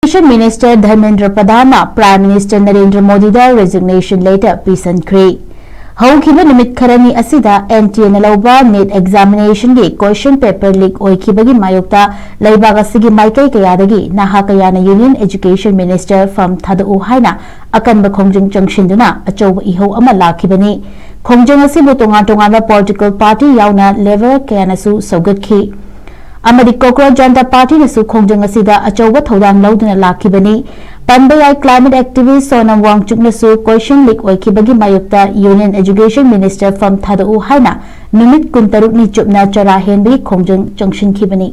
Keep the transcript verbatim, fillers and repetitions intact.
Education Minister Dharmendra Pradhanꯅ Prime Minister Narendra Modiꯗ resignation letter ꯄꯤꯁꯟꯈ꯭ꯔꯦ꯫ ꯍꯧꯈꯤꯕ ꯅꯨꯃꯤꯠ ꯈꯔꯅꯤ ꯑꯁꯤꯗ NTAꯅ ꯂꯧꯕ NEET examinationꯒꯤ question paper leak ꯑꯣꯏꯈꯤꯕꯒꯤ ꯃꯥꯌꯣꯛꯇ ꯂꯩꯕꯥꯛ ꯑꯁꯤꯒꯤ ꯃꯥꯏꯀꯩ ꯀꯌꯥꯗꯒꯤ ꯅꯍꯥ ꯀꯌꯥꯅ Union Education Minister ꯐꯝ ꯊꯥꯗꯣꯛꯎ ꯍꯥꯏꯅ ꯑꯀꯟꯕ ꯈꯣꯡꯖꯪ ꯆꯪꯁꯤꯟꯗꯨꯅ ꯑꯆꯧꯕ ꯏꯍꯧ ꯑꯃ ꯂꯥꯛꯈꯤꯕꯅꯤ꯫ ꯈꯣꯡꯖꯪ ꯑꯁꯤꯕꯨ ꯇꯣꯉꯥꯟ ꯇꯣꯉꯥꯟꯕ political party ꯌꯥꯎꯅ level ꯀꯌꯥꯅꯁꯨ ꯁꯧꯒꯠꯈꯤ꯫ ꯑꯃꯗꯤ Cockroach Janta Partyꯅꯁꯨ ꯈꯣꯡꯖꯪ ꯑꯁꯤꯗ ꯑꯆꯧꯕ ꯊꯧꯗꯥꯡ ꯂꯧꯗꯨꯅ ꯂꯥꯛꯈꯤꯕꯅꯤ꯫ ꯄꯟꯕ ꯌꯥꯏ, climate activist Sonam ꯋꯥꯡꯆꯨꯛꯅꯁꯨ question leak ꯑꯣꯏꯈꯤꯕꯒꯤ ꯃꯥꯌꯣꯛꯇ Union Education Minister ꯐꯝ ꯊꯥꯗꯣꯛꯎ ꯍꯥꯏꯅ ꯅꯨꯃꯤꯠ ꯀꯨꯟꯇꯔꯨꯛꯅꯤ ꯆꯨꯞꯅ ꯆꯔꯥ ꯍꯦꯟꯕꯒꯤ ꯈꯣꯡꯖꯪ ꯆꯪꯁꯤꯟꯈꯤꯕꯅꯤ꯫